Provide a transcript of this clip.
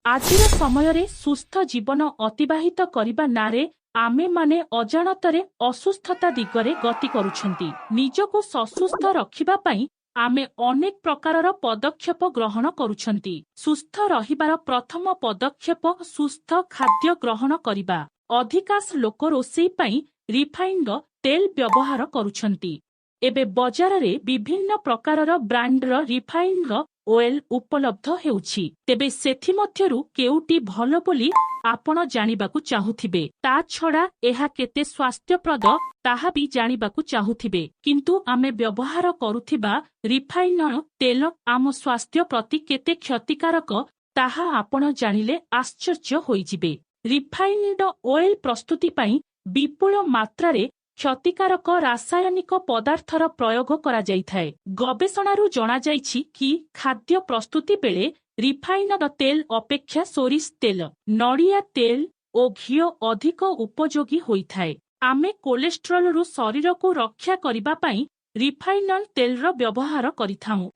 ଆଜିର ସମୟରେ ସୁସ୍ଥ ଜୀବନ ଅତିବାହିତ କରିବା ନାଁରେ ଆମେମାନେ ଅଜାଣତରେ ଅସୁସ୍ଥତା ଦିଗରେ ଗତି କରୁଛନ୍ତି। ନିଜକୁ ସସୁସ୍ଥ ରଖିବା ପାଇଁ ଆମେ ଅନେକ ପ୍ରକାରର ପଦକ୍ଷେପ ଗ୍ରହଣ କରୁଛନ୍ତି। ସୁସ୍ଥ ରହିବାର ପ୍ରଥମ ପଦକ୍ଷେପ ସୁସ୍ଥ ଖାଦ୍ୟ ଗ୍ରହଣ କରିବା। ଅଧିକାଂଶ ଲୋକ ରୋଷେଇ ପାଇଁ ରିଫାଇଣ୍ଡ ତେଲ ବ୍ୟବହାର କରୁଛନ୍ତି। ଏବେ ବଜାରରେ ବିଭିନ୍ନ ପ୍ରକାରର ବ୍ରାଣ୍ଡର ରିଫାଇଣ୍ଡ ଅଏଲ ଉପଲବ୍ଧ ହେଉଛି। ତେବେ ସେଥିମଧ୍ୟରୁ କେଉଁଟି ଭଲ ବୋଲି ଆପଣ ଜାଣିବାକୁ ଚାହୁଁଥିବେ। ତା ଛଡ଼ା ଏହା କେତେ ସ୍ୱାସ୍ଥ୍ୟପ୍ରଦ, ତାହା ବି ଜାଣିବାକୁ ଚାହୁଁଥିବେ। କିନ୍ତୁ ଆମେ ବ୍ୟବହାର କରୁଥିବା ରିଫାଇଣ୍ଡ ତେଲ ଆମ ସ୍ୱାସ୍ଥ୍ୟ ପ୍ରତି କେତେ କ୍ଷତିକାରକ, ତାହା ଆପଣ ଜାଣିଲେ ଆଶ୍ଚର୍ଯ୍ୟ ହୋଇଯିବେ। ରିଫାଇଣ୍ଡ ଅଏଲ ପ୍ରସ୍ତୁତି ପାଇଁ ବିପୁଳ ମାତ୍ରାରେ କ୍ଷତିକାରକ ରାସାୟନିକ ପଦାର୍ଥର ପ୍ରୟୋଗ କରାଯାଇଥାଏ। ଗବେଷଣାରୁ ଜଣାଯାଇଛି କି ଖାଦ୍ୟ ପ୍ରସ୍ତୁତି ବେଳେ ରିଫାଇଣ୍ଡ ତେଲ ଅପେକ୍ଷା ସୋରିଷ ତେଲ, ନଡ଼ିଆ ତେଲ ଓ ଘିଅ ଅଧିକ ଉପଯୋଗୀ ହୋଇଥାଏ। ଆମେ କୋଲେଷ୍ଟ୍ରଲରୁ ଶରୀରକୁ ରକ୍ଷା କରିବା ପାଇଁ ରିଫାଇଣ୍ଡ ତେଲର ବ୍ୟବହାର କରିଥାଉଁ।